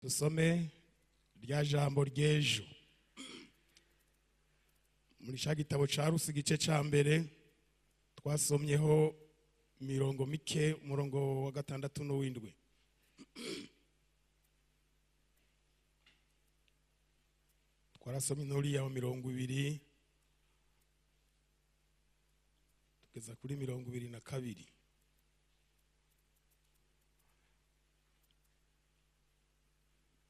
Dusome rya jambo ry'ejo muri cya gitabo cya Rusi, igice cya mbere, twasomyeho mirongo mike, umurongo wa gatandatu n'uw'indwi. Twarasomye n'uriya wa 20 tugeza kuri 22.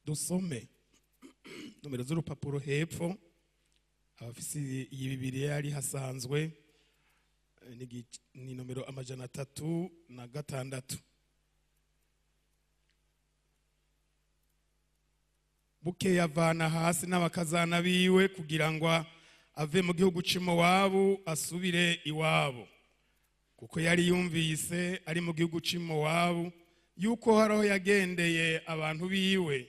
Dusome nomero z'urupapuro hepfo, abafise iyi Bibiliya yari hasanzwe, ni nomero 306. Bukeye avana hasi n'abakazana biwe kugira ngo ave mu gihugu c'Imowabu asubire iwabo, kuko yari yumvise ari mu gihugu c'Imowabu yuko hariho yagendeye abantu biwe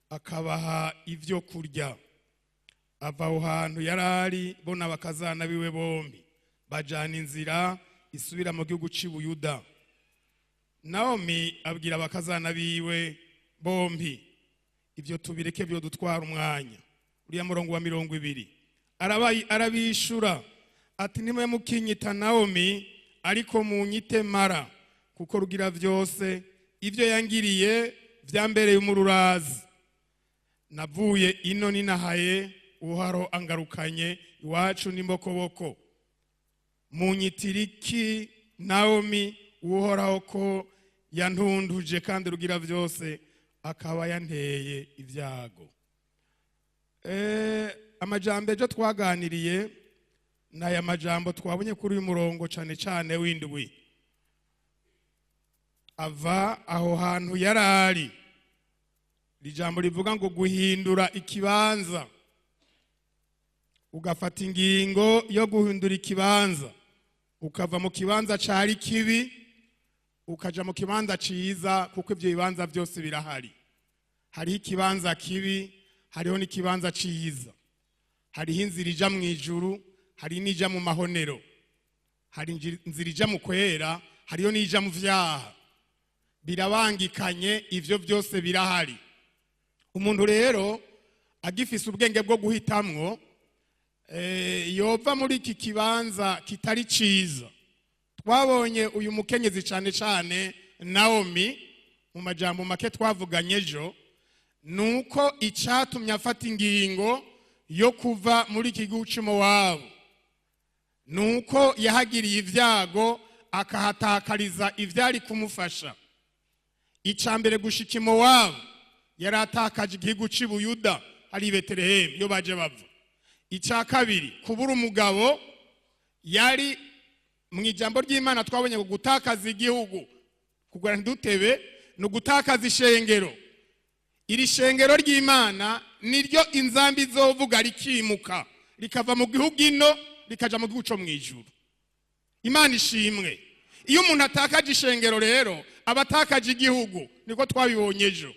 akabaha ibyo kurya. Ava aho hantu yari ari bo n'abakazana biwe bombi, bajana inzira isubira mu gihugu c'i Buyuda. Naomi abwira abakazana biwe bombi, ibyo tubireke byo dutwara umwanya. Uriya murongo wa 20 arabishura ati: nimwe mukinyita Naomi, ariko munyite Mara, kuko Rugira byose ibyo yangiriye vyambereye umururazi. Navuye ino ninahaye, Uhoraho angarukanye iwacu n'imbokoboko. Munyitiriki Naomi, Uhoraho ko yantunduje kandi Rugira byose akaba yanteye ibyago? Amajambo ejo twaganiriye n'aya majambo twabonye kuri uyu murongo, cane cane w'indwi. Ava aho hantu yarari, ijambo rivuga ngo guhindura ikibanza, ugafata ingingo yo guhindura ikibanza, ukava mu kibanza cari kibi ukaja mu kibanza ciza, kuko ivyo bibanza byose birahari. Hariho ikibanza kibi, hariho n'ikibanza ciza, hariho inzira ija mu ijuru, hari n'ija mu mahonero, hari inzira ija mu kwera, hariho n'ija mu vyaha. Birabangikanye, ivyo byose birahari. Umuntu rero agifise ubwenge bwo guhitamwo, yova muri iki kibanza kitari ciza. Twabonye uyu mukenyezi, cane cane Naomi, mu majambo make twavuganye ejo, nuko icatumye afata ingingo yo kuva muri iki gihugu c'Imowabu nuko yahagiriye ibyago, akahatakariza ivyari kumufasha. Ica mbere, gushika Imowabu yari atakaje igihugu c'i Buyuda, hari Betelehemu iyo baje bava. Icya kabiri, kubura umugabo. Yari mu ijambo ry'Imana twabonye ngo gutakaza igihugu, kugura ntidutebe, ni ugutakaza ishengero. Iri shengero ry'Imana niryo inzambi izovuga rikimuka, rikava mu gihugu ino rikaja mu gihugu co mu ijuru. Imana ishimwe. Iyo umuntu atakaje ishengero rero aba atakaje igihugu, niko twabibonye ejo.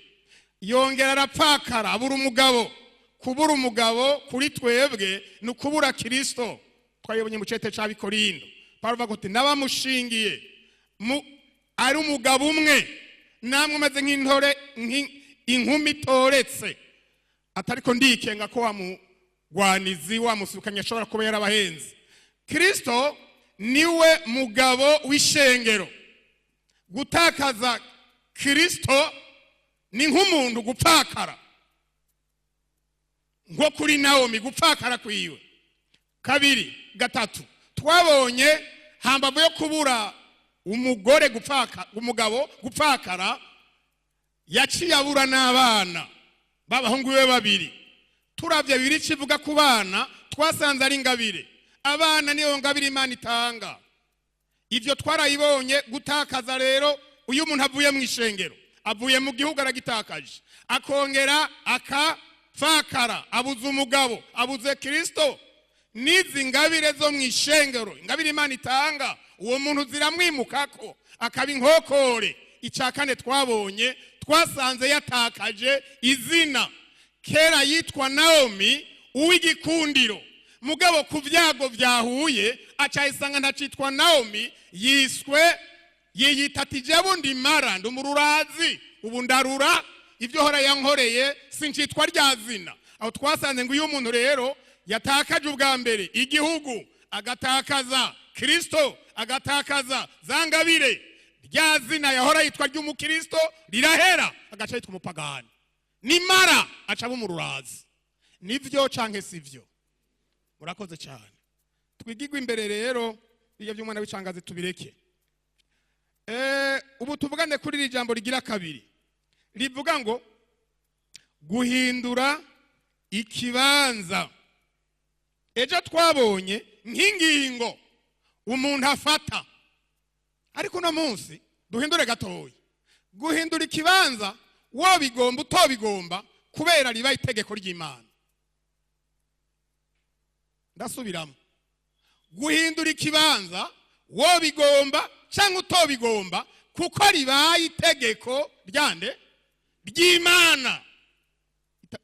Yongera arapfakara, abura umugabo. Kubura umugabo kuri twebwe ni ukubura Kirisito. Twabibonye mu cete c'Abikorindo, Pawulo avuga ati: n'abamushingiye ari umugabo umwe, namwe umeze nk'intore, inkumi itoretse, atariko ndikenga ko wa mugwanizi wa musukanya ashobora kuba yarabahenze. Kirisito niwe mugabo w'ishengero. Gutakaza Kirisito ni nk'umuntu gupfakara, nko kuri Naomi gupfakara kwiwe. Kabiri, gatatu, twabonye hambavu yo kubura umugore, gupfaka umugabo, gupfakara, yaciye abura n'abana b'abahungu be babiri. Turavye biri kivuga ku bana, twasanze ari ingabire. Abana niyo ngabire Imana itanga, ivyo twarayibonye. Gutakaza rero, uyu umuntu avuye mu ishengero, avuye mu gihugu, aragitakaje, akongera akapfakara, abuze umugabo, abuze Kristo, n'izi ngabire zo mu ishengero, ingabire Imana itanga, uwo muntu ziramwimukako akaba inkokore. Icya kane twabonye, twasanze yatakaje izina. Kera yitwa Naomi, uw'igikundiro, mugabo ku byago byahuye acayisanga ntacitwa Naomi, yiswe, yiyita ati: jewe ndi Mara, ndi umururazi, ubu ndarura. Ibyo hora yankoreye, sincitwa rya zina. Aho twasanze ngo iyo umuntu rero yatakaje ubwa mbere igihugu, agatakaza Kirisito, agatakaza za ngabire, rya zina yahora yitwa ry'umukristo rirahera, agaca yitwa umupagani, nimara aca aba umururazi. Nivyo canke sivyo? Murakoze cyane. Twigigwe imbere rero, bijya by'umwana w'icangazi tubireke. Ubu tuvugane kuri iri jambo rigira kabiri, rivuga ngo guhindura ikibanza. Ejo twabonye nk'ingingo umuntu afata, ariko uno munsi duhindure gatoya. Guhindura ikibanza, wobigomba utobigomba, kubera riba itegeko ry'Imana. Ndasubiramo: guhindura ikibanza, wobigomba cyangwa utobigomba, kuko ribaye itegeko ryande? Ry'Imana.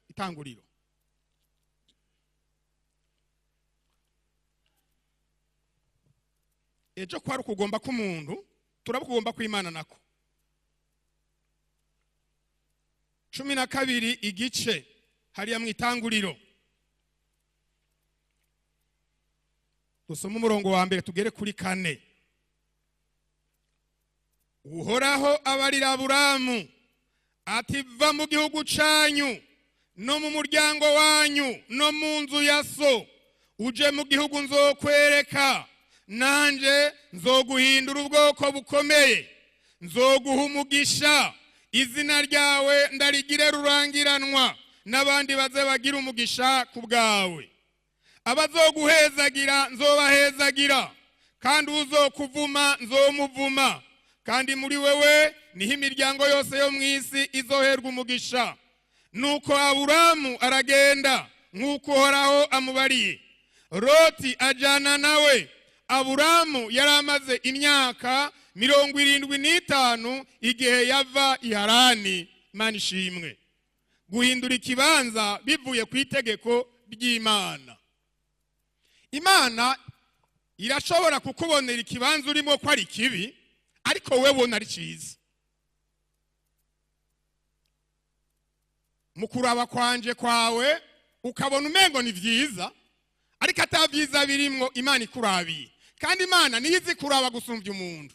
Itanguriro Ejo kwari ukugomba k'umuntu, turaba ukugomba kw'Imana nako. 12 igice hariya mu Itanguriro, dusome umurongo wa mbere tugere kuri 4. Uhoraho abarira Aburamu ati: "Va mu gihugu canyu no mu muryango wanyu no mu nzu ya so, uje mu gihugu nzokwereka. Nanje nzoguhindura ubwoko bukomeye, nzoguha umugisha, izina ryawe ndarigire rurangiranwa, n'abandi baze bagira umugisha ku bwawe. Abazoguhezagira nzobahezagira, kandi uzokuvuma nzomuvuma, kandi muri wewe niho imiryango yose yo mu isi izoherwa umugisha." Nuko Aburamu aragenda nk'uko Uhoraho amubariye, Loti ajana nawe. Aburamu yari amaze imyaka 75 igihe yava i Harani. Imana ishimwe. Guhindura ikibanza bivuye ku itegeko ry'Imana. Imana irashobora kukubonera ikibanza urimo ko ari kibi, ariko wewe ubona ari cyiza. Mu kuraba kwanje kwawe ukabona umengo ni vyiza, ariko ata vyiza birimwo Imana ikurabiye. Kandi Imana niyo izi kuraba gusumbya umuntu.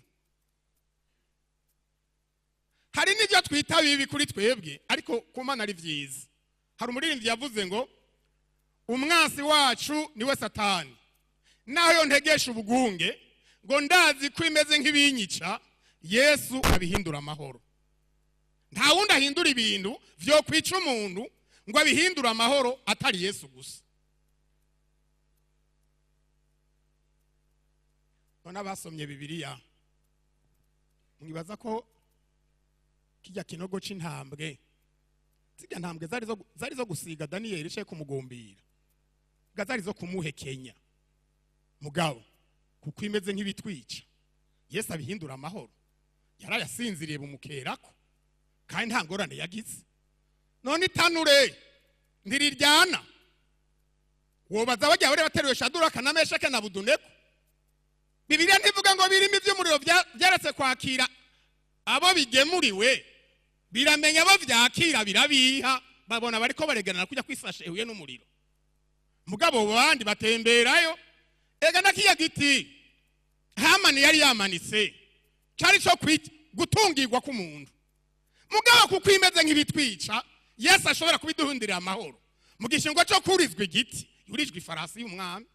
Hari n'ibyo twita bibi kuri twebwe, ariko ku Mana ari vyiza. Hari umuririmbyi yavuze ngo umwansi wacu niwe Satani, naho yontegesha ubugunge, ngo ndazi ko imeze nk'ibinyica, Yesu abihindura amahoro. Nta wundi ahindura ibintu vyo kwica umuntu ngo abihindure amahoro atari Yesu gusa. None abasomye Bibiliya, mwibaza ko kijya kinogo c'intambwe, zirya ntambwe zari zo gusiga Daniyeli cye kumugumbira, nga zari zo kumuhekenya? Mugabo kuko imeze nk'ibitwica, Yesu abihindura amahoro. Yarayasinziriye bumukerako, kandi nta ngorane yagize. None itanure ntiriryana, wobaza bajya bari bateruye Shaduraka na Meshake na Abuduneko? Bibiliya ntivuga ngo birimo iby'umuriro byaretse kwakira abo bigemuriwe, biramenya abo byakira, birabiha, babona bariko bareganana kujya kwifasha ihuye n'umuriro, mugabo bandi batemberayo. Ega na kiya giti Hamani yari yamanitse cari co gutungirwa k'umuntu, mugabo kuko imeze nk'ibitwica, Yesu ashobora kubiduhindurira amahoro. Mu gishingo cyo kurizwa igiti, yurijwe ifarasi y'umwami.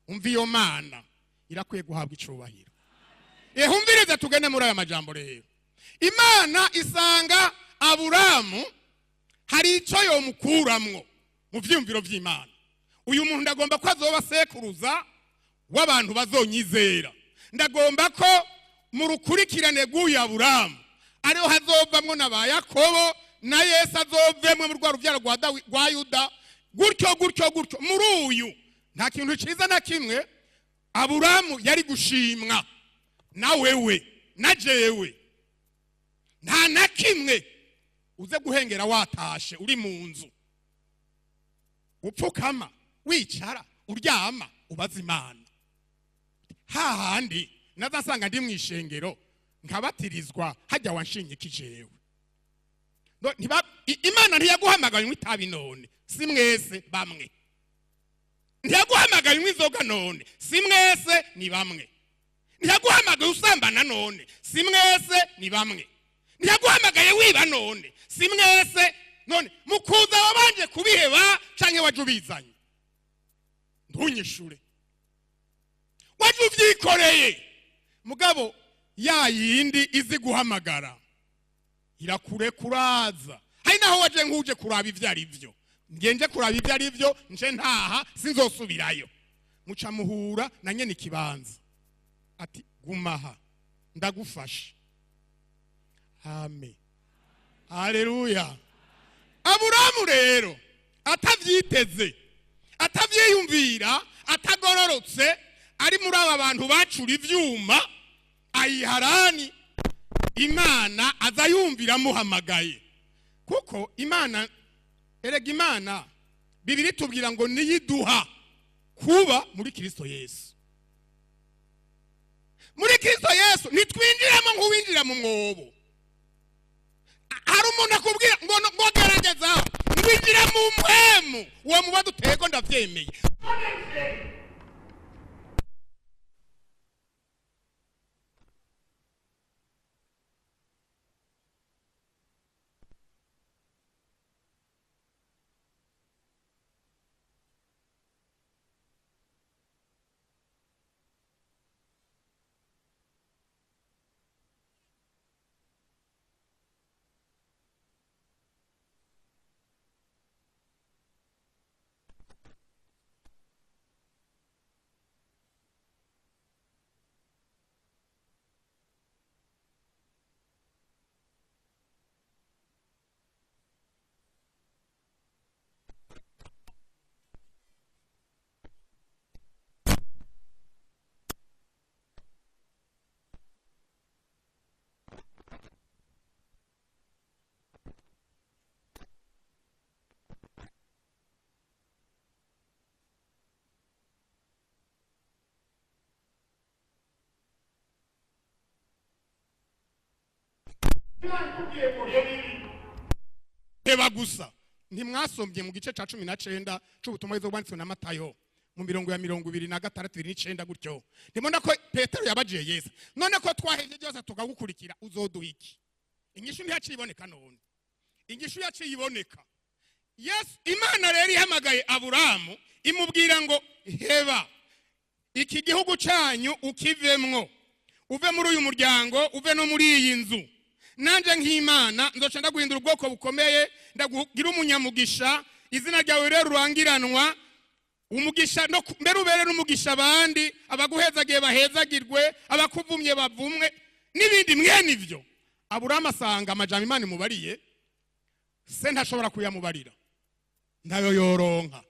Umva, iyo Mana irakwiye guhabwa icubahiro. Ehumvirize, tugende muri aya majambo rero. Imana isanga Aburamu hari icyo yomukuramwo. Mu vyiyumviro vy'Imana, uyu muntu ndagomba ko azoba sekuruza w'abantu bazonyizera. Ndagomba ko mu rukurikirane rw'uyu Aburamu ariho hazovamwo na ba Yakobo, na Yesu azovemwe mu rwa rubyaro rwa Yuda, gutyo gutyo gutyo. Muri uyu nta kintu cyiza na kimwe Aburamu yari gushimwa, na wewe na jewe nta na kimwe. Uze guhengera watashe, uri mu nzu, upfukama, wicara, uryama, ubaza Imana. Hahandi nazasanga ndi mu ishengero nkabatirizwa, hajya wanshinyika jewe. Imana ntiyaguhamagaye unywa itabi none, si mwese, bamwe. Ntiyaguhamagaye unywa inzoga none, si mwese, ni bamwe. Ntiyaguhamagaye usambana none, si mwese, ni bamwe. Ntiyaguhamagaye wiba none, si mwese. None mukuza wabanje kubiheba canke waje ubizanye? Ntunyishure. Waje uvyikoreye. Mugabo ya yindi izi guhamagara irakurekuraza. Hari naho waje nk'uje kuraba ivyo ari vyo, ngenje kuraba ivyo ari vyo, nje ntaha, sinzosubirayo. Muca muhura na nyene ikibanza, ati: "Gumaha, ndagufasha." Amen, haleluya. Aburamu rero atavyiteze, atavyiyumvira, atagororotse, ari muri aba bantu bacura ivyuma ayiharani, Imana aza yumvira amuhamagaye. Kuko Imana, erega Imana, Bibiri tubwira ngo niyiduha kuba muri Kristo Yesu. Muri Kristo Yesu ntitwinjiramo nk'uwinjira mu mwobo. Hari umuntu akubwira ngo gerageza ngwinjira mu mpwemu, uwo muba dutego, ndavyemeye. Reba gusa, ntimwasombye mu gice ca 19 c'ubutumwa bwiza bwanditswe na Matayo, mu mirongo ya 26, 29 gutyo? Ntimubona ko Petero yabajiye Yesu: "None ko twahevye byose tukagukurikira, uzoduha iki?" Inyishu ntiyaciye iboneka. None inyishu yaciye iboneka. Yesu, Imana rero ihamagaye Aburamu, imubwira ngo: "Heba iki gihugu cyanyu, ukivemwo, uve muri uyu muryango, uve no muri iyi nzu. Nanje nk'Imana nzoca ndaguhindura ubwoko bukomeye, ndagugira umunyamugisha, izina ryawe rero rurangiranwa umugisha, no mbere ubere n'umugisha abandi. Abaguhezagiye bahezagirwe, abakuvumye bavumwe," n'ibindi mwene ivyo. Aburamu asanga amajambo Imana imubariye, se ntashobora kuyamubarira, ntayo yoronka.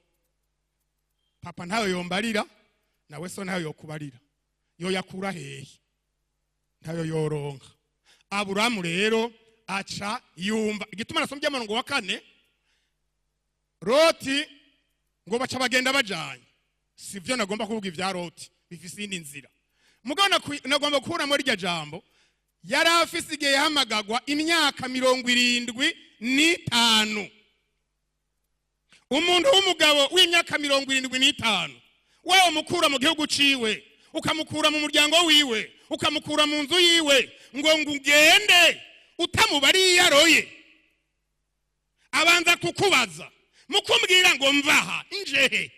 Papa ntayo yombarira, nawe so ntayo yokubarira. Yoyakura hehe? Ntayo yoronka. Aburamu rero aca yumva igituma nasomye umurongo wa 4. Loti ngo baca bagenda bajanye. Sivyo nagomba kuvuga, ibya Loti bifise iyindi nzira. Mugabo nagomba gukuramo rirya jambo: yari afise, igihe yahamagagwa, imyaka 75. Umuntu w'umugabo w'imyaka 75, wewe mukura mu gihugu ciwe, ukamukura mu muryango wiwe, ukamukura mu nzu yiwe, ngo ugende utamubariye iyo aroye, abanza kukubaza, mukumbwira ngo: "Mvaha njehe?"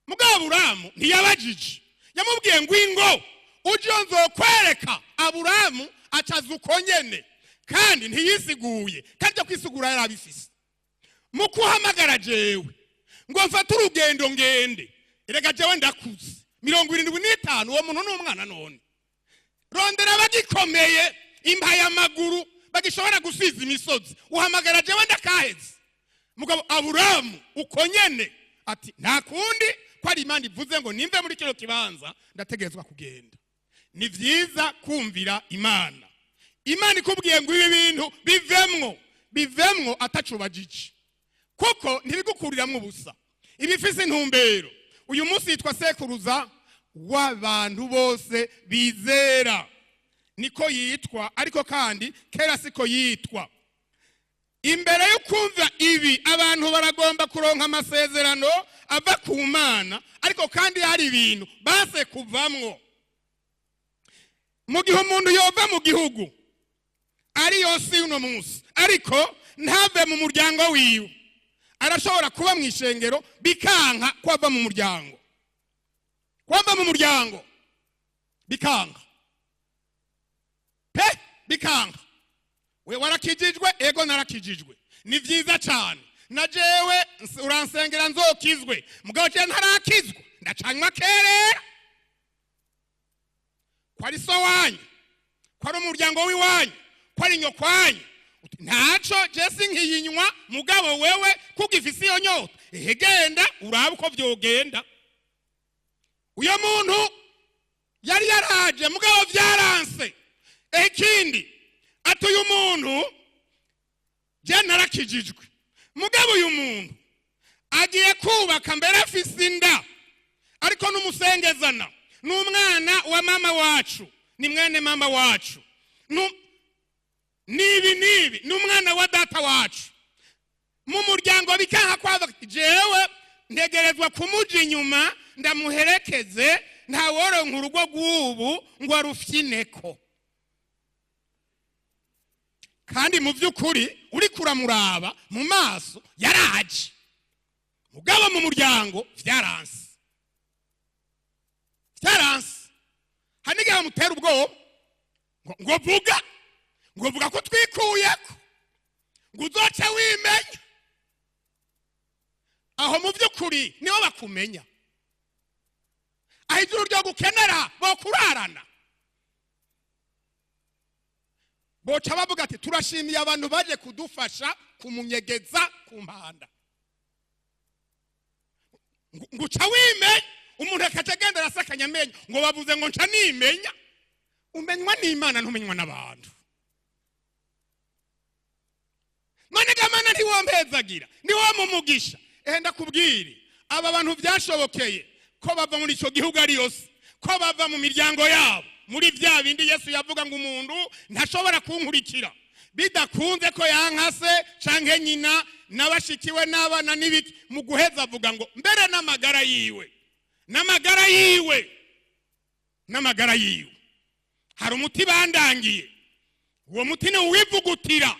Mugabo Aburamu ntiyabajije, yamubwiye ngo: "Ingo uje nzokwereka." Aburamu acaza uko nyene, kandi ntiyisiguye, kandi ibyo kwisigura yari abifise. Mu kuhamagara jewe ngo mfate urugendo ngende, erega jewe ndakuze, 75, uwo muntu ni umwana. None rondera abagikomeye, impayamaguru, bagishobora gusiza imisozi, uhamagara jewe ndakaheze. Mugabo Aburamu uko nyene ati: "Nta kundi, ko ari Imana ivuze ngo nimve muri kino kibanza, ndategerezwa kugenda." Ni vyiza kumvira Imana. Imana ikubwiye ngo ibi bintu bivemwo, bivemwo atacubajije, kuko ntibigukuriramwo ubusa, ibifise intumbero. Uyu munsi yitwa sekuruza w'abantu bose bizera, niko yitwa, ariko kandi kera siko yitwa. Imbere yo kumva ibi, abantu baragomba kuronka amasezerano ava ku Mana, ariko kandi hari ibintu base kuvamwo. Mu gihe umuntu yova mu gihugu ari yose y'uno munsi, ariko ntave mu muryango wiwe, arashobora kuba mu ishengero bikanka ko ava mu muryango, ko ava mu muryango bikanka pe, bikanka. We warakijijwe? Ego, narakijijwe. Ni byiza cyane, na jewe uransengera nzokizwe. Mugabo jewe ntarakizwa, ndacanywa kerera ko ari so wanyu, ko ari umuryango w'iwanyu, ko ari nyokwanyu. Uti, ntaco, je sinkiyinywa, mugabo wewe kugifise iyo nyota, ehe, genda urabe uko vyogenda. Uyo muntu yari yaraje, mugabo vyaranse. Ikindi ati: uyu muntu, je narakijijwe, mugabo uyu muntu agiye kubaka, mbere afise inda, ariko n'umusengezana, n'umwana wa mama wacu, ni mwene mama wacu, nibi nibi, ni umwana wa data wacu mu muryango, bikanka kwava. Jewe ntegerezwa kumuja inyuma ndamuherekeze. Ntaworonka urugo rw'ubu ngo arufyineko. Kandi mu by'ukuri uri kuramuraba mu maso yaraje, mugabo mu muryango vyaranse, vyaranse. Hari n'igihe bamutera ubwoba ngo vuga, ngo vuga ko twikuyeko, ngo uzoce wimenya. Aho mu by'ukuri nibo bakumenya. Aho ijuru ryo gukenera bokurarana, boca bavuga ati: turashimiye abantu baje kudufasha kumunyegeza ku mpanda. Ngo uca wimenya, umuntu akaca agenda arasakanya amenyo, ngo bavuze ngo nca nimenya. Umenywa n'Imana, ntumenywa n'abantu. None gamana ntiwompezagira, ntiwomumugisha. Ehe, ndakubwire, aba bantu byashobokeye ko bava muri icyo gihugu ari yose, ko bava mu miryango yabo, muri bya bindi Yesu yavuga ngo umuntu ntashobora kunkurikira bidakunze ko yankase canke nyina n'abashikiwe n'abana n'ibiki. Mu guheza avuga ngo mbere n'amagara yiwe, n'amagara yiwe, n'amagara yiwe. Hari umuti bandangiye, uwo muti ni uwivugutira,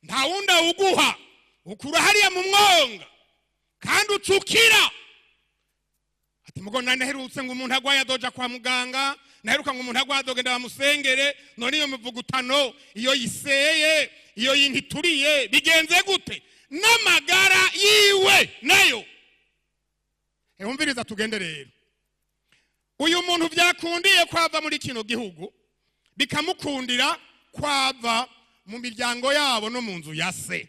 nta wundi awuguha, ukura hariya mu mwonga kandi ucukira. Ati: mugo naherutse ngo umuntu agwaye adoja kwa muganga, naheruka ngo umuntu agwaye adogenda bamusengere. None iyo mivugutano, iyo yiseye, iyo yintituriye, bigenze gute? N'amagara yiwe nayo. Wumviriza, tugende rero. Uyu muntu byakundiye kwava muri kino gihugu, bikamukundira kwava mu miryango yabo no mu nzu ya se,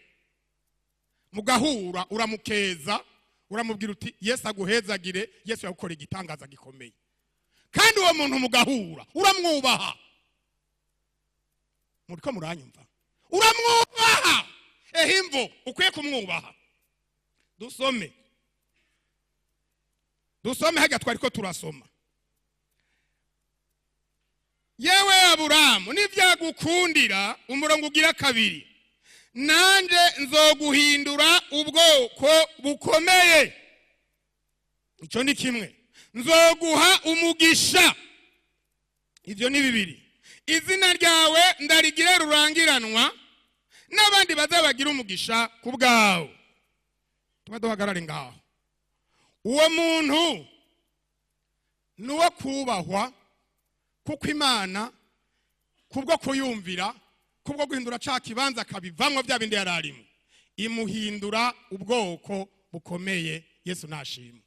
mugahura, uramukeza, uramubwira uti: Yesu aguhezagire, Yesu yagukora igitangaza gikomeye. Kandi uwo muntu mugahura uramwubaha. Muriko muranyumva? Uramwubaha. Ehe, imvo ukwiye kumwubaha, dusome, dusome hajya twari ko turasoma. Yewe Aburamu, nibyagukundira, umurongo ugira kabiri, nanjye nzoguhindura ubwoko bukomeye. Icyo ni kimwe. Nzoguha umugisha. Ibyo ni bibiri. Izina ryawe ndarigire rurangiranwa, n'abandi bazabagira umugisha ku bwawe. Tuba duhagarare ngaho. Uwo muntu ni uwo kubahwa, kuko Imana kubwo kuyumvira, kubwo guhindura ca kibanza akabivamwo bya bindi yari arimo, imuhindura ubwoko bukomeye. Yesu nashimwe.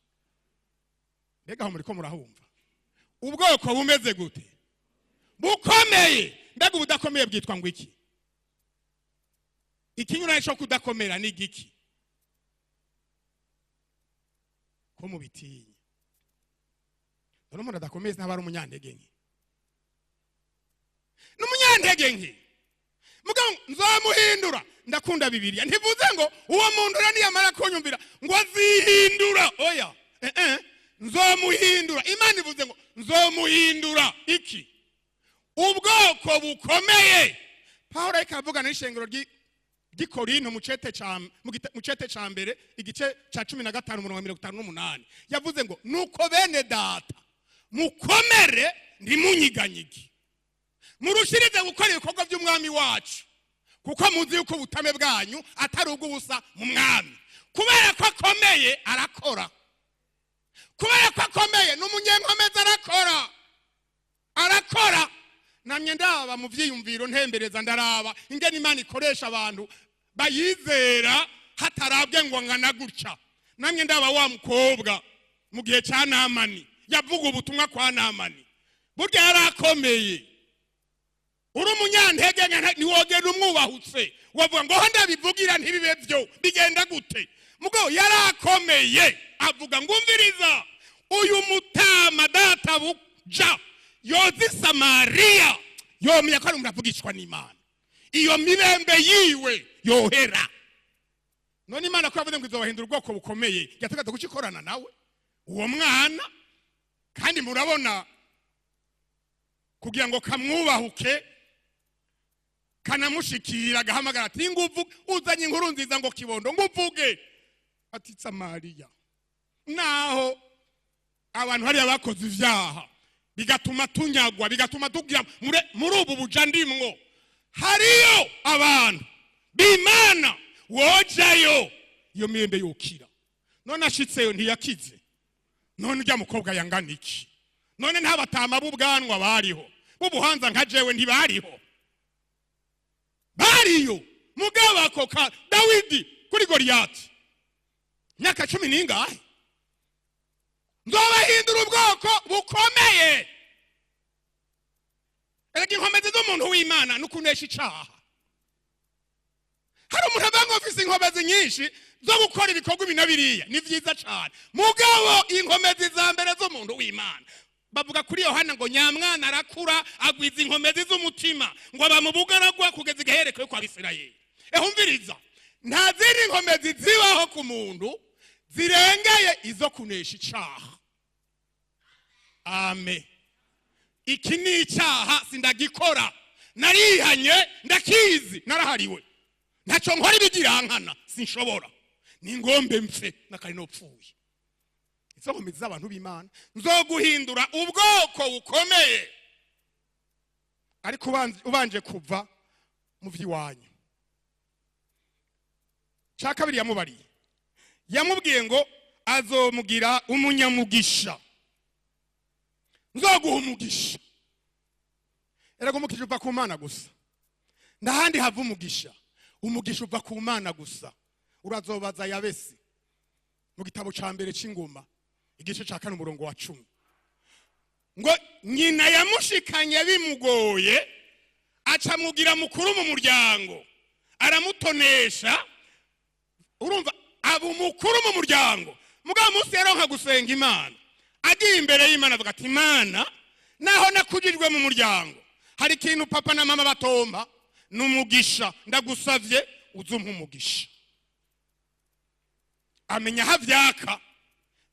Mbega aho muriko murahumva? Ubwoko bumeze gute? Bukomeye. Mbega ubudakomeye bwitwa ngo iki? Ikinyuranye cyo kudakomera ni igiki? Ko mubitinya? None umuntu adakomeye ntaba ari umunyantege nke? N'umunyantege nke. Mugabo nzamuhindura. Ndakunda Bibiliya, ntivuze ngo uwo muntu rero niyamara kunyumvira ngo azihindura. Oya, nzomuhindura. Imana ivuze ngo nzomuhindura iki? Ubwoko bukomeye. Pawulo ariko avugana n'ishengero ry'Ikorinto mu cete ca mbere, igice ca 15, umurongo wa 58, yavuze ngo: "Nuko bene data, mukomere, ntimunyiganyige, murushirize gukora ibikorwa by'Umwami wacu, kuko muzi yuko ubutame bwanyu atari ubw'ubusa mu Mwami." Kubera ko akomeye arakora, kubera ko akomeye ni umunyenkomezi, arakora, arakora. Namye ndaba mu byiyumviro, ntembereza, ndaraba ingene Imana ikoresha abantu bayizera hatarabwe ngo ngana gutya. Namye ndaba wa mukobwa mu gihe cya Namani, yavuga ubutumwa kwa Namani. Burya yari akomeye. Uri umunyantege ntiwogenda umwubahutse, wavuga ngo ho ndabivugira ntibibe byo, bigenda gute? Mugo yari akomeye, avuga ngo: "Umviriza, uyu mutama databuja yoza i Samariya, yomenya ko ari umuntu avugishwa n'Imana, iyo mibembe yiwe yohera." None Imana ko yavuze ngo izobahindura ubwoko bukomeye, yategaza guca ikorana nawe uwo mwana? Kandi murabona, kugira ngo kamwubahuke, kanamushikira, agahamagara ati: "Nguvu uzanye inkuru nziza ngo kibondo, nguvuge." Ati: "Samariya naho abantu hariya bakoze ivyaha, bigatuma tunyagwa, bigatuma tugira muri ubu buja ndimwo, hariyo abantu b'Imana, wojayo iyo mibembe yokira." None ashitseyo ntiyakize? None urya mukobwa yangana iki? None nta batama b'ubwanwa bariho, b'ubuhanza nka jewe ntibariho? Bariyo. Mugabo ako ka Dawidi kuri Goliyati, myaka cumi n'ingahe? Nzobahindura ubwoko bukomeye. Erega inkomezi z'umuntu w'Imana ni ukunesha icaha. Hari umuntu avuga ngo mfise inkomezi nyinshi zo gukora ibikorwa ibi na biriya, ni vyiza cane. Mugabo inkomezi za mbere z'umuntu w'Imana, bavuga kuri Yohana ngo nyamwana arakura, agwiza inkomezi z'umutima, ngo aba mu bugaragwa kugeza igihe yerekwe kwa Bisirayeli. Ehumviriza, nta zindi nkomezi zibaho ku muntu zirengeye izo kunesha icaha. Ame iki ni icyaha, sindagikora, narihanye, ndakizi, narahariwe, ntacyo nkora ibigirankana, sinshobora, ni ngombe mpfe nakari nopfuye. Izo nkomezi z'abantu b'Imana: nzoguhindura ubwoko bukomeye, ariko ubanje kuva mu by'iwanyu. Cya kabiri yamubariye, yamubwiye ngo azomugira umunyamugisha. Nzoguha umugisha. Erega umugisha uva ku Mana gusa, ndahandi hava umugisha. Umugisha uva ku Mana gusa. Urazobaza Yabesi mu gitabo ca mbere c'Ingoma, igice ca 4, umurongo wa 10, ngo nyina yamushikanye bimugoye, acamugira mukuru mu muryango, aramutonesha. Urumva, aba umukuru mu muryango. Mugabo munsi yaronka gusenga Imana, agiye imbere y'Imana avuga ati: "Imana, naho nakujijwe mu muryango, hari ikintu papa na mama batompa, ni umugisha. Ndagusavye uzumpa umugisha." Amenya aho avyaka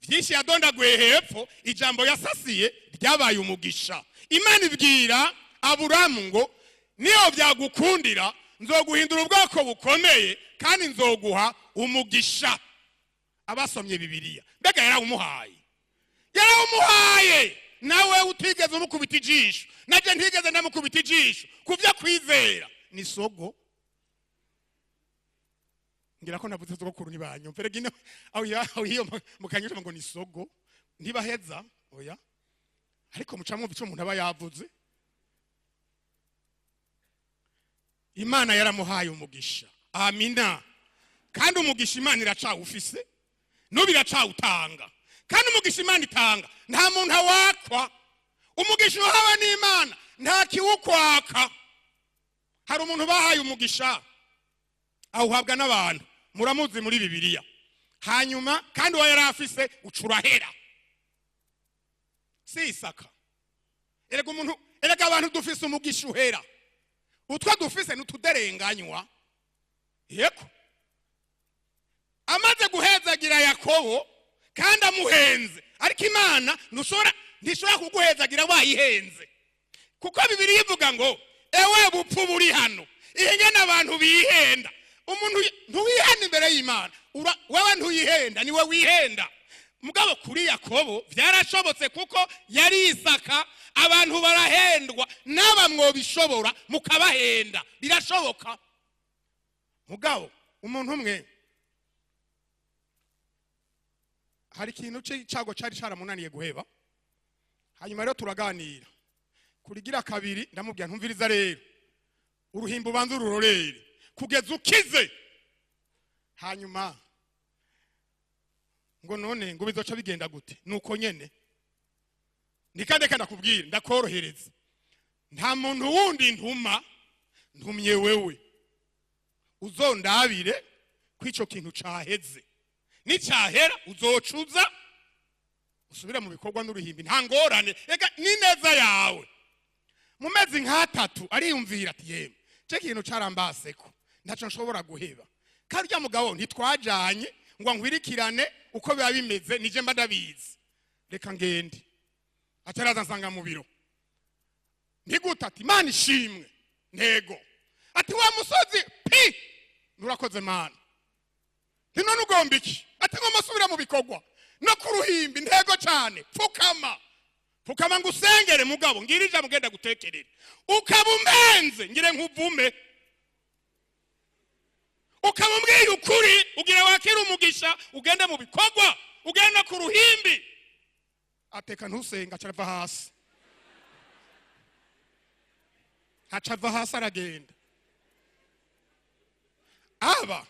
vyinshi yadondaguye hepfo, ijambo yasasiye ryabaye umugisha. Imana ibwira Aburamu ngo: "Niyo byagukundira, nzoguhindura ubwoko bukomeye kandi nzoguha umugisha." Abasomye Bibiliya, mbega yarawumuhaye? Yarawumuhaye. Nawe utigeze umukubita ijisho, najye ntigeze ndamukubita ijisho, ku byo kwizera ni sogo. Ngira ko navuze sogokuru ntibanyumva. Erega ino aho iyo mukanyisha ngo ni sogo, ntibaheza. Oya, ariko muca mwumva ico umuntu aba yavuze. Imana yaramuhaye umugisha. Amina. Kandi umugisha Imana iracawufise n'ubu, iracawutanga. Kandi umugisha Imana itanga, nta muntu awakwa. Umugisha uhawe n'Imana nta kiwukwaka. Hari umuntu bahaye umugisha, awuhabwa n'abantu, muramuzi muri Bibiliya. Hanyuma kandi uwo yari afise ucurahera, si Isaka? Erega umuntu, erega abantu dufise umugisha uhera. Utwo dufise n'utuderenganywa. Yego, amaze guhezagira Yakobo kandi amuhenze, ariko Imana ntushobora, ntishobora kuguhezagira wayihenze, kuko Bibiliya ivuga ngo: "Ewe bupfu buri hano, ihingene abantu bihenda." Umuntu ntuwihenda imbere y'Imana. Wewe ntuyihenda, niwe wihenda. Mugabo kuri Yakobo byarashobotse kuko yari Isaka. Abantu barahendwa, n'aba mwobishobora mukabahenda, birashoboka. Mugabo umuntu umwe hari ikintu cyago cyari cyaramunaniye guheba. Hanyuma rero turaganira kurigira kabiri, ndamubwira ntumviriza rero, uruhimbo ubanza ururorere kugeza ukize. Hanyuma ngo none ngo bizoca bigenda gute? Nuko nyene nikandeka ndakubwira, ndakorohereza, nta muntu wundi ntuma, ntumye wewe, uzondabire ko ico kintu caheze. Nicahera uzocuza usubire mu bikorwa n'uruhimbi, nta ngorane, ega ni neza yawe. Mu mezi nk'atatu ariyumvira ati yemwe, ce kintu carambaseko, ntaco nshobora guheba. Kandi urya mugabo ntitwajanye ngo nkwirikirane uko biba bimeze, nije mba ndabizi, reka ngende. Ataraza nsanga mu biro, ntiguta ati Imana ishimwe, ntego ati wa musozi pi nurakoze Mana, nti none ugomba iki? Ati ngomba asubira mu bikorwa no ku ruhimbi. Ntego cyane, pfukama pfukama ngo usengere. Mugabo ngira ijambo ugenda gutekerera, ukaba umpenze ngire nkuvume, ukaba umbwiye ukuri ugira wakira umugisha, ugende mu bikorwa, ugende ku ruhimbi. Ateka ntusenga, aca hasi, aca ava hasi aragenda. Aba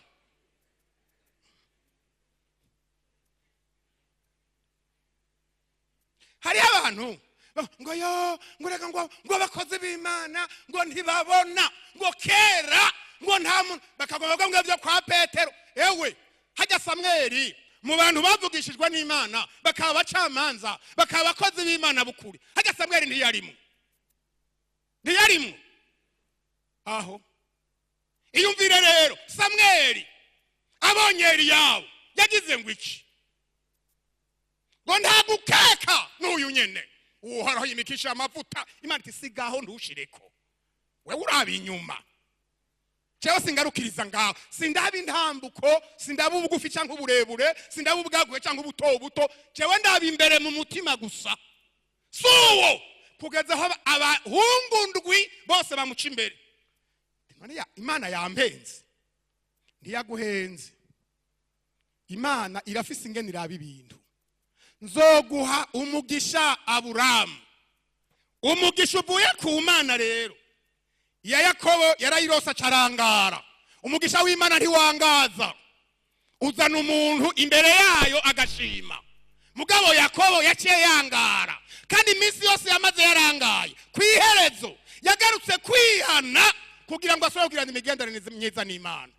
hariho abantu ngo yo ngo reka ngo abakozi b'Imana ngo ntibabona, ngo kera ngo nta muntu, bakagomba ngo byo kwa Petero. Ewe hajya Samweli mu bantu bavugishijwe n'Imana bakaba abacamanza, bakaba abakozi b'Imana bukuri, hajya Samweli ntiyarimo, ntiyarimo aho. Iyumvire rero, Samweli abonye Eliyabu yagize ngo iki? Ngo nta gukeka n'uyu nyene Uhoraho yimikisha amavuta. Imana iti sigaho ntushireko, wewe uraba inyuma, jewe singarukiriza ngaho, sindaba intambuko, sindaba ubugufi cyangwa uburebure, sindaba ubwaguye cyangwa ubuto buto, jewe ndaba imbere mu mutima gusa. Suwo kugeza aho abahungu ndwi bose bamuca imbere. Imana yampenze, ntiyaguhenze. Imana irafise ingene iraba ibintu. Nzoguha umugisha Aburamu, umugisha uvuye ku Mana. Rero iya Yakobo yarayirosa carangara. Umugisha w'Imana ntiwangaza, uzana umuntu imbere yayo agashima. Mugabo Yakobo yaciye yangara, kandi iminsi yose yamaze yarangaye, ku iherezo yagarutse kwihana kugira ngo asubire kugirana imigenderanire myiza n'Imana.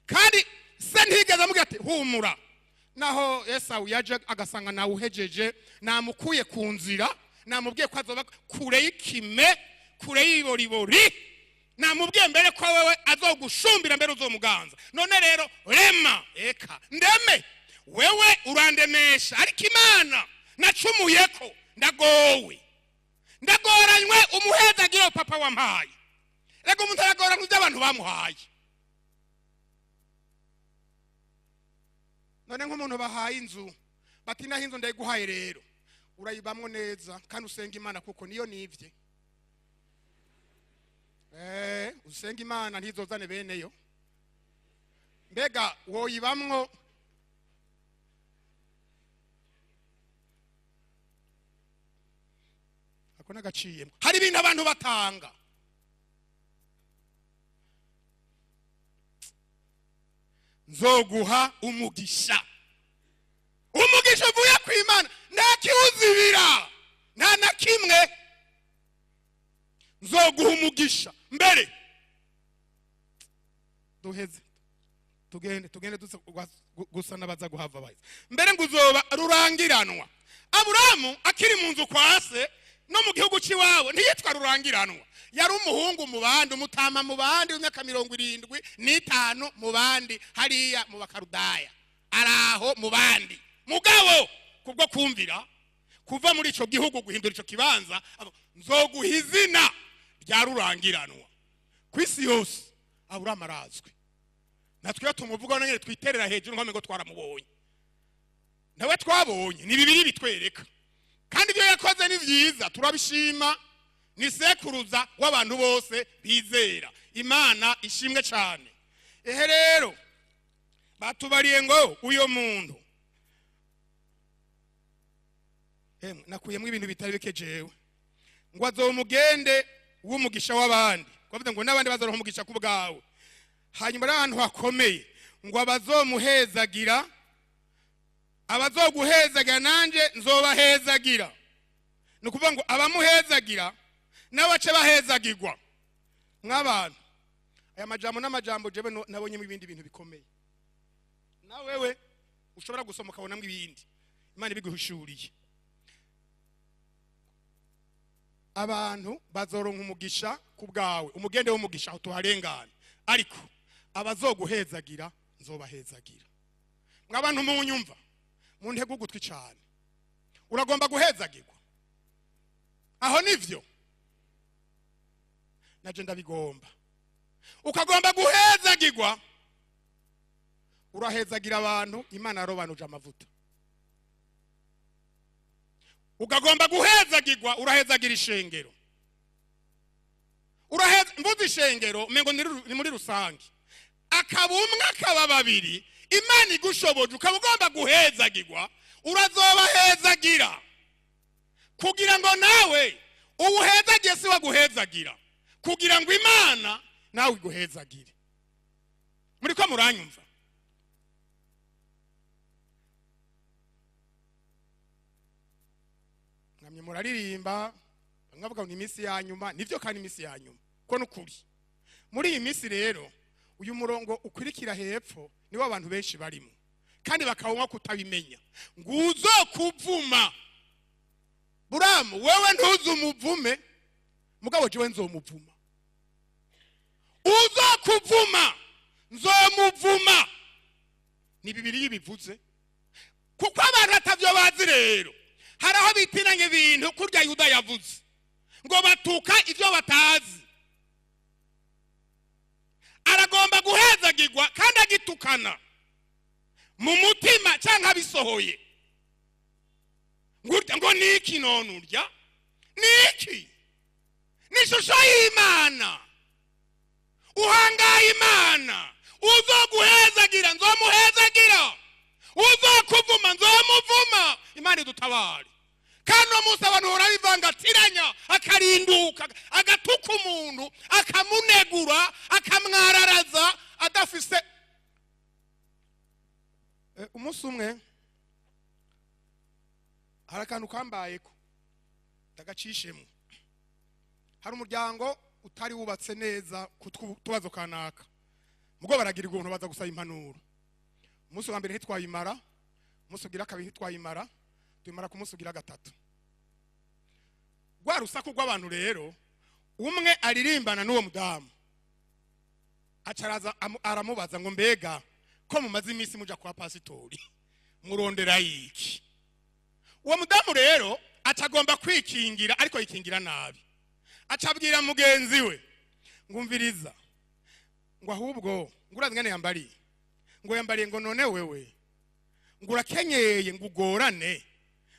Kandi se ntigeze amubwira ati humura, naho Esawu yaje agasanga nawuhejeje, namukuye ku nzira, namubwiye ko azoba kure y'ikime, kure y'iboribori, namubwiye mbere ko wewe azogushumbira mbere uzomuganza. None rero rema, eka ndeme, wewe urandemesha, ariko Imana nacumuyeko, ndagowe, ndagoranywe, umuhezagiro papa wampaye. Rega umuntu aragoranywe ibyo abantu bamuhaye. None nk'umuntu bahaye inzu, bati naho inzu ndayiguhaye rero urayibamwo neza kandi usenga Imana kuko niyo nivye. Usenga Imana ntizozane beneyo. Mbega woyibamwo? Ako nagaciyemo. Hari ibintu abantu batanga. Nzoguha umugisha, umugisha uvuye ku Imana, nta kiwuzibira, nta na kimwe. Nzoguha umugisha mbere duheze tugende, tugende gusa n'abaza guhava baheze mbere ngo uzoba rurangiranwa. Aburamu akiri mu nzu kwa se no mu gihugu cy'iwabo ntiyitwa rurangiranwa, yari umuhungu mu bandi, umutama mu bandi, w'imyaka 75 mu bandi, hariya mu Bakarudaya, araho mu bandi. Mugabo kubwo kumvira kuva muri ico gihugu guhindura ico kibanza, nzoguha izina rya rurangiranwa ku isi yose. Aburamu arazwi. Natwe iyo tumuvuga nyine twiterera hejuru nk'uko twaramubonye. Nawe twabonye ni bibiri bitwereka, kandi ibyo yakoze ni byiza, turabishima. Ni sekuruza w'abantu bose bizera. Imana ishimwe cyane. Ehe rero batubariye ngo uyo muntu, emwe nakuyemo ibintu bitari bike jewe, ngo azomugende w'umugisha w'abandi, bavuze ngo n'abandi bazoronka umugisha ku bwawe. Hanyuma ari ahantu hakomeye, ngo abazomuhezagira, abazoguhezagira nanjye nzobahezagira. Ni ukuvuga ngo abamuhezagira n'abace bahezagirwa. Mw'abantu, aya majambo n'amajambo jewe nabonyemo ibindi bintu bikomeye, na wewe ushobora gusoma ukabonamo ibindi Imana ibiguhishuriye. Abantu bazoronka umugisha ku bwawe, umugende w'umugisha aho tuharengana, ariko abazoguhezagira nzobahezagira. Mw'abantu munyumva, muntege ugutwi cyane. Uragomba guhezagirwa? Aho nivyo naje ndabigomba. Ukagomba guhezagirwa, urahezagira abantu Imana yarobanuje amavuta. Ukagomba guhezagirwa, urahezagira ishengero. Mvuze ishengero mengo ni muri rusange, akaba umwe akaba babiri, Imana igushoboje ukaba ugomba guhezagirwa, urazobahezagira kugira ngo nawe uwuhezagiye si waguhezagira, kugira ngo Imana nawe iguhezagire. Muri ko muranyumva? Mwamye muraririmba, bamwe bavuga ngo ni iminsi ya nyuma. Nivyo kandi iminsi ya nyuma ko nukuri. Muri iyi minsi rero uyu murongo ukurikira hepfo niwo abantu benshi barimo, kandi bakabona kutabimenya. Nguzo kuvuma buramu, wewe ntuzi umuvume, mugabo jewe nzomuvuma. Uzo kuvuma nzomuvuma. Ni Bibiliya ibivuze, kuko abantu atavyo bazi. Rero hari aho bitiranya ibintu, kurya Yuda yavuze ngo batuka ivyo batazi. Aragomba guhezagirwa kandi agitukana mu mutima canke abisohoye. Ngurya ngo niki none urya niki? Ni ishusho y'Imana, uhangaye Imana. Uzoguhezagira nzomuhezagira, uzokuvuma nzomuvuma. Imana idutabare. Kandi uno munsi abantu barabivangatiranya, akarinduka agatuka umuntu, akamunegura, akamwararaza adafise. Umunsi umwe hari akantu kambayeko ndagacishemo. Hari umuryango utari wubatse neza ku tubazo kanaka, mugo baragira ubuntu baza gusaba impanuro. Umunsi wa mbere ntitwayimara, umunsi ugira kabiri ntitwayimara, tuyimara ku munsi ugira gatatu. Rwa rusaku rw'abantu rero, umwe aririmbana n'uwo mudamu acaraza aramubaza ngo mbega ko mumaze iminsi muja kwa pasitori murondera iki? Uwo mudamu rero acagomba kwikingira, ariko yikingira nabi. Acabwira mugenzi we ngumviriza, ngo ahubwo ngurazi ngene yambariye, ngo yambariye ngo none wewe ngo urakenyeye ngo ugorane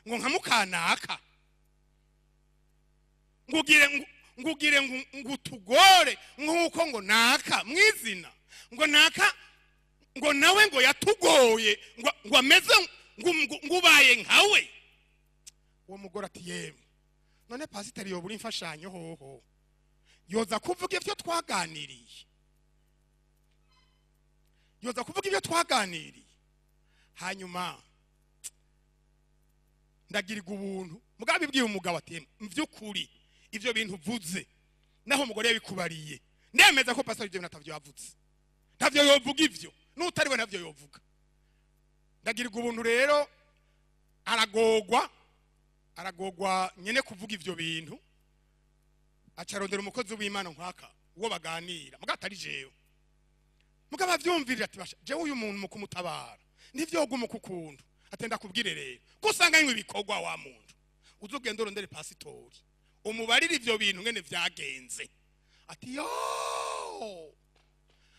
ngo nka mukanaka, ngugire ngutugore nkuko ngo naka mwizina, ngo naka ngo nawe ngo yatugoye ngo ameze ngubaye nkawe. Uwo mugore ati yemwe none pasiteri yobura imfashanyo hoho, yoza kuvuga ivyo twaganiriye, yoza kuvuga ivyo twaganiriye. Hanyuma ndagirirwa ubuntu, mugabo ibwiye umugabo ati mvyukuri ivyo bintu uvuze naho umugore yabikubariye, ndemeza ko pasiteri ivyo bintu atavyo yavuze, ntavyo yovuga ivyo, n'utari we ntavyo yovuga. Ndagirirwa ubuntu rero, aragogwa, aragogwa nyene kuvuga ivyo bintu, acarondera umukozi w'Imana nkwaka uwo baganira, mugabo atari jewe. Mugabo avyumvirira ati basha jewe uyu muntu mu kumutabara ntivyoguma kukuntu, atenda kubwire rero ko usanga nywe ibikorwa wa muntu, uzogenda urondere pasitori umubarire ivyo bintu ngene vyagenze. Ati yo,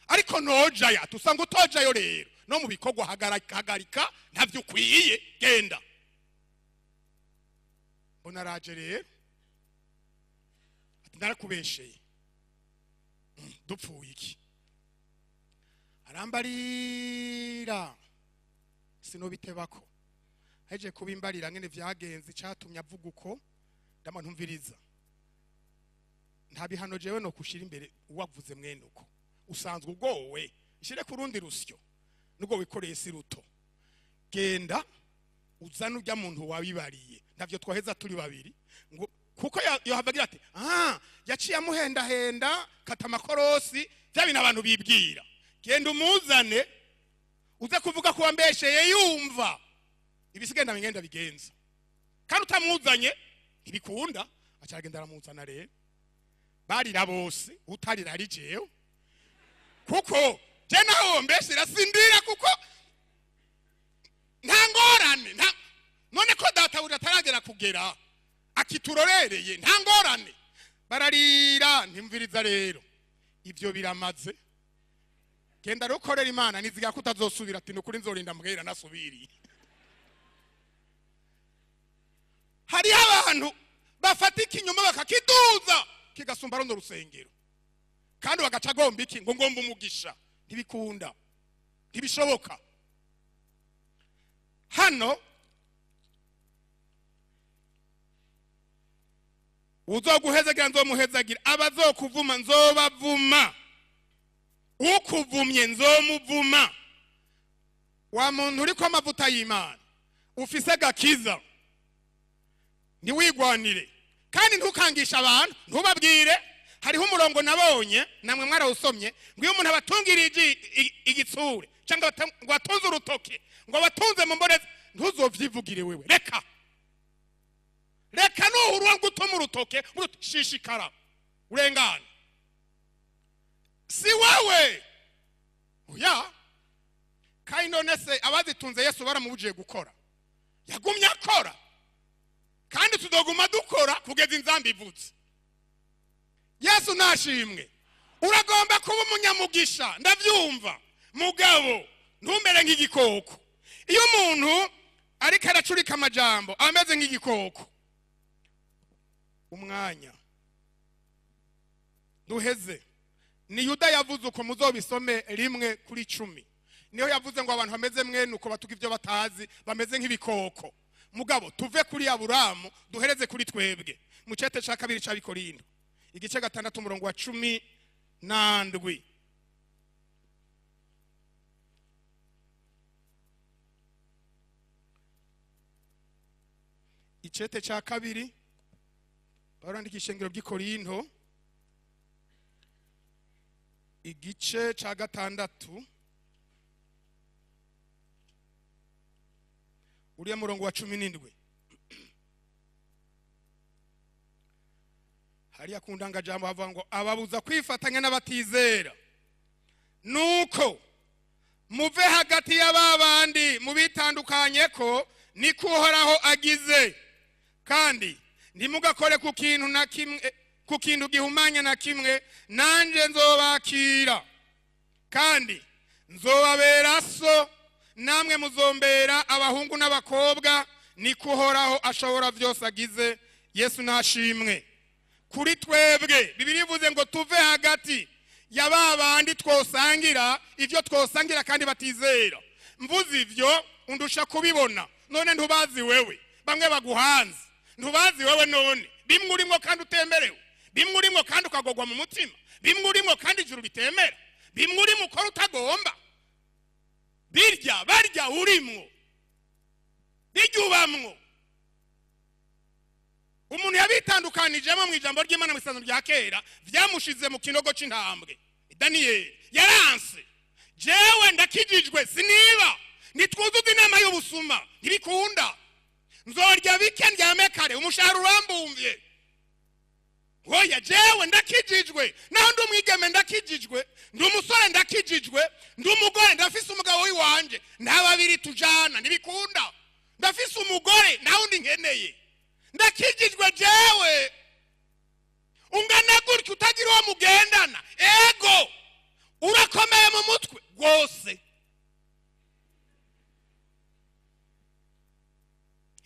Ariko nojayo, ati usanga utojayo rero no mu bikorwa hagarika, ntavyo ukwiye, genda. Mbona araje rero, ati narakubesheye, dupfuye iki? Arambarira, sinobitebako, heje kubimbarira ngene vyagenze, icatumye avuga uko. Ndama ntumviriza, nta bihano jewe no kushira imbere. Uwavuze mwene uko usanzwe ugowe, ishire ku rundi rusyo nubwo wikoreye si ruto. Genda uzane ujya muntu wabibariye, ntavyo twaheza turi babiri, ngo kuko yohava agira ati ah, yaciye amuhendahenda, kata amakorosi, vya bintu abantu bibwira. Genda umuzane, uze kuvuga ko wambesheye, yumva ibisigaye ndabigenda bigenza, kandi utamuzanye ntibikunda. Aca aragenda aramuzana. Rero barira bose, utarira ari jewe, kuko je naho mbeshera sindira, kuko nta ngorane, nta none ko databuja ataragera kugera akiturorereye, nta ngorane. Bararira, ntimviriza rero, ivyo biramaze, genda rukorera Imana, niziga ko utazosubira. Ati nukuri nzorinda mbwira nasubiriye. Hariho abantu bafata ikinyoma bakakiduza kigasumba runo rusengero, kandi bagaca agomba iki? Ngo ngomba umugisha. Ntibikunda, ntibishoboka. Hano uzoguhezagira nzomuhezagira, abazokuvuma nzobavuma, ukuvumye nzomuvuma. Wa muntu uriko amavuta y'Imana, ufise agakiza, ntiwigwanire kandi ntukangishe abantu, ntubabwire. Hariho umurongo nabonye, namwe mwarawusomye, ngo iyo umuntu abatungiriye igitsure cyangwa ngo atunze urutoke, ngo abatunze mu mbonezi, ntuzovyivugire wewe. Reka reka, nuhura ngo utome urutoke, shishikara urengane, si wewe oya. Kandi none se abazitunze Yesu baramubujije gukora? Yagumye akora, kandi tuzoguma dukora kugeza inzambi ivutse. Yesu nashimwe. Uragomba kuba umunyamugisha, ndabyumva, mugabo ntumere nk'igikoko. Iyo umuntu ariko aracurika amajambo ameze nk'igikoko. Umwanya duheze, ni Yuda yavuze uko, muzobisome 1:10, niho yavuze ngo abantu bameze mwene uko batuka ibyo batazi, bameze nk'ibikoko. Mugabo tuve kuri Aburamu, duhereze kuri twebwe, mu cete ca kabiri c'Abikorindo, igice 6, umurongo wa 17. Icete ca kabiri Pawulo yandika ishengero ry'i Korinto, igice ca 6, uriya murongo wa 17. Hariya ku ndangajambo havuga ngo ababuza kwifatanya n'abatizera, nuko muve hagati y'aba bandi, mubitandukanye ko niko Uhoraho agize, kandi ntimugakore ku kintu na kimwe, ku kintu gihumanya na kimwe, nanje nzobakira, kandi nzobabera so, namwe muzombera abahungu n'abakobwa, niko Uhoraho ashobora byose agize. Yesu nashimwe. Kuri twebwe, Bibiliya ivuze ngo tuve hagati ya ba bandi twosangira ibyo twosangira kandi batizera. Mvuze ivyo, undusha kubibona. None ntubazi wewe bamwe baguhanze? Ntubazi wewe none bimwe urimwo kandi utemerewe, bimwe urimwo kandi ukagogwa mu mutima, bimwe urimwo kandi ijuru ritemera, bimwe urimo ukora utagomba, birya barya urimwo, bijya ubamwo? Umuntu yabitandukanijemo mu ijambo ry'Imana mu isezerano rya kera, vyamushize mu kinogo c'intambwe. Daniyeli yaranse: jewe ndakijijwe, siniba, nitwuzuza inama y'ubusuma, ntibikunda, nzorya bike ndyame kare, umushahara urambumvye. Oya, jewe ndakijijwe, naho ndi umwigeme ndakijijwe, ndi umusore ndakijijwe, ndi umugore ndafise umugabo w'iwanje, nta babiri tujana, ntibikunda, ndafise umugore, nta wundi nkeneye, ndakijijwe jewe. Ungana gutya utagira uwo mugendana, ego. Urakomeye mu mutwe rwose.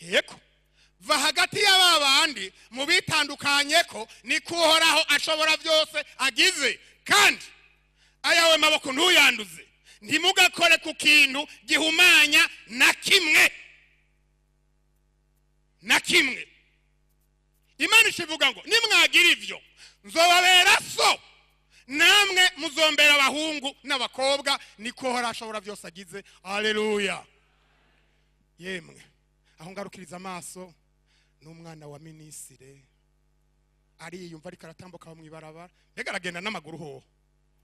Yego, va hagati y'aba bandi mu bitandukanye ko niko Uhoraho ashobora byose agize. Kandi ayawe maboko ntuyanduze, ntimugakore ku kintu gihumanya na kimwe na kimwe. Imana ishivuga ngo nimwagira ivyo nzobabera so, namwe muzombera abahungu n'abakobwa, niko Uhoraho ashobora byose agize. Haleluya. Yemwe, aho ngarukiriza amaso n'umwana wa minisire ariyumva ariko aratambuka mu ibarabara, mbega aragenda n'amaguru hoho?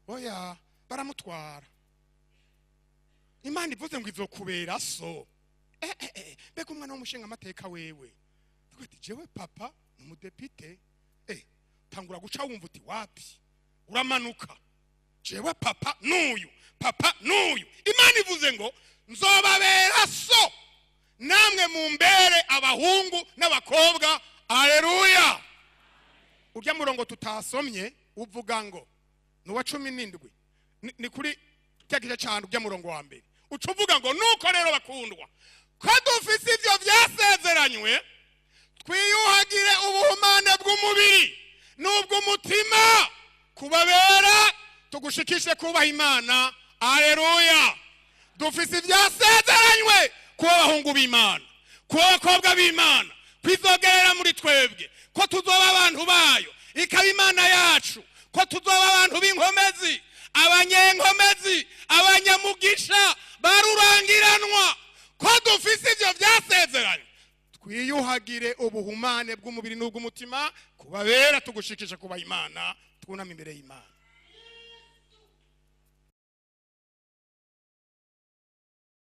Oya, baramutwara. Imana ivuze ngo izokubera so. Mbega umwana w'umushinga amateka wewe, ati jewe papa ni umudepite, tangura guca wumva uti wapi, uramanuka, jewe papa n'uyu, papa n'uyu. Imana ivuze ngo nzobabera so, namwe mumbere abahungu n'abakobwa. Haleluya. Urya murongo tutasomye uvuga ngo ni uwa 17, ni kuri cya gice cyane, urya murongo wa mbere uca uvuga ngo nuko rero bakundwa, ko dufise ivyo vyasezeranywe, twiyuhagire ubuhumane bw'umubiri n'ubw'umutima, kubabera tugushikishe kubaha Imana. Haleluya. Dufise ivyasezeranywe kuba abahungu b'Imana, kuba abakobwa b'Imana, kwizogerera muri twebwe, ko tuzoba abantu bayo, ikaba Imana yacu, ko tuzoba abantu b'inkomezi, abanyenkomezi, abanyamugisha, barurangiranwa. Ko dufise ivyo vyasezeranywe, twiyuhagire ubuhumane bw'umubiri n'ubw'umutima, kubabera tugushikishe kubaha Imana. Twuname imbere y'Imana.